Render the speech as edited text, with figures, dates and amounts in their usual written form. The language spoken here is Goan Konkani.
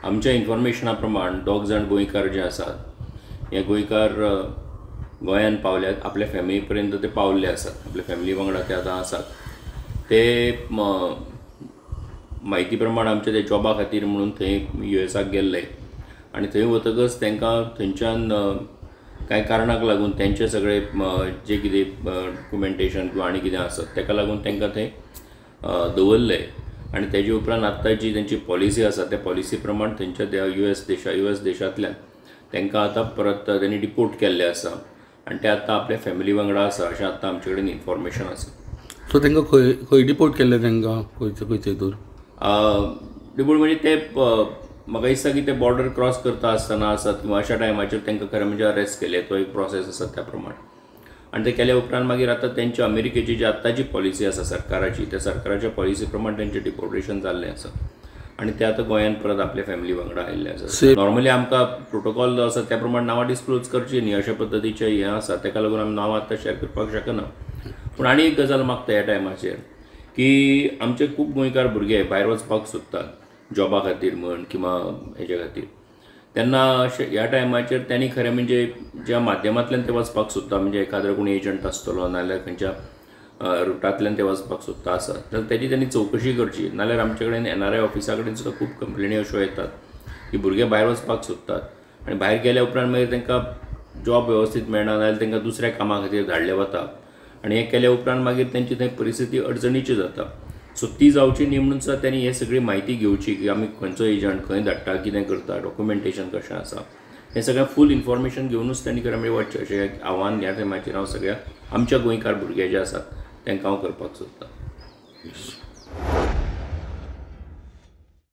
आमच्या इन्फॉर्मेशना प्रमाण 2 जाण गोंयकार जे आसात हे गोंयकार गोंयान पावल्यात, आपल्या फॅमिली पर्यंत ते पावल्ले आसात, आपल्या फॅमिली वांगडा ते आतां आसात. ते म्हायती प्रमाण आमच्या ते जॉबा खातीर म्हणून थंय युएसाक गेल्ले आनी थंय वतकच तांकां थंयच्यान कांय कारणाक लागून तांचे सगळे जे कितें डॉक्युमेंटेशन किंवा आनी कितें आसत ताका लागून तांकां थंय दवरले आनी तेजे उपरांत आतां जी तांची पॉलिसी आसा त्या पॉलिसी प्रमाण थंयच्या युएस देशांतल्यान तांकां आतां परत तांणी डिपोर्ट केल्ले आसा आनी ते आतां आपल्या फॅमिली वांगडा आसा अशें आतां आमचे कडेन इन्फॉर्मेशन आसा. सो तांकां खंय खंय डिपोर्ट केल्ले तांकां खंयचे हितूर डिपोर्ट म्हणजे ते म्हाका दिसता की ते बॉर्डर क्रॉस करता आसतना आसत किंवा अशा टायमाचेर तांकां खरें म्हणजे अरेस्ट केले, तो एक प्रोसेस आसा त्या प्रमाण. आनी ते केल्या उपरांत मागीर आतां तेंच्या अमेरिकेची जी आतांची पॉलिसी आसा सरकाराची, त्या सरकाराच्या पॉलिसी प्रमाण तेंचें डिपोर्टेशन जाल्लें आसा आनी ते आतां गोंयांत परत आपल्या फॅमिली वांगडा आयिल्ले आसा. नॉर्मली आमकां प्रोटोकॉल जो आसा त्या प्रमाण नांवां डिस्क्लोज करची न्ही अशा पद्दतीचें हें आसा, ताका लागून आमी नांवां आतां शेअर करपाक शकना. पूण आनी एक गजाल मागता ह्या टायमाचेर की आमचे खूब गोंयकार भुरगे भायर वचपाक सोदतात जॉबा खातीर म्हण किंवा हेज्या खातीर, तेन्ना अशें ह्या टायमाचेर त्यांनी खरें म्हणजे ज्या माध्यमांतल्यान ते वचपाक सोदता, म्हणजे एखादो कोण एजंट आसतलो नाजाल्यार खंयच्या रुटांतल्यान ते वचपाक सोदता आसत जाल्यार तेजी त्यांनी चवकशी करची. नाजाल्यार आमचे कडेन एनआरआय ऑफिसा कडेन सुद्दां खूब कंप्लेनी अश्यो येतात की भुरगे भायर वचपाक सोदतात आनी भायर गेल्या उपरांत मागीर तांकां जॉब वेवस्थीत मेळना नाजाल्यार तांकां दुसऱ्या कामा खातीर धाडलें वता आनी हें केल्या उपरांत मागीर तेंची थंय परिस्थिती अडचणीची जाता. सो ती जावची न्ही म्हणून सुद्दां त्यांनी हे सगळी म्हायती घेवची की आमी खंयचो एजंट खंय धाडटा, कितें करता, डॉक्युमेंटेशन कशें आसा, हें सगळें फूल इन्फॉर्मेशन घेवनूच त्यांनी खरें म्हणजे वचचें अशें आव्हान ह्या टायमाचेर हांव सगळ्या आमच्या गोंयकार भुरगे जे आसात तांकां हांव करपाक सोदतां.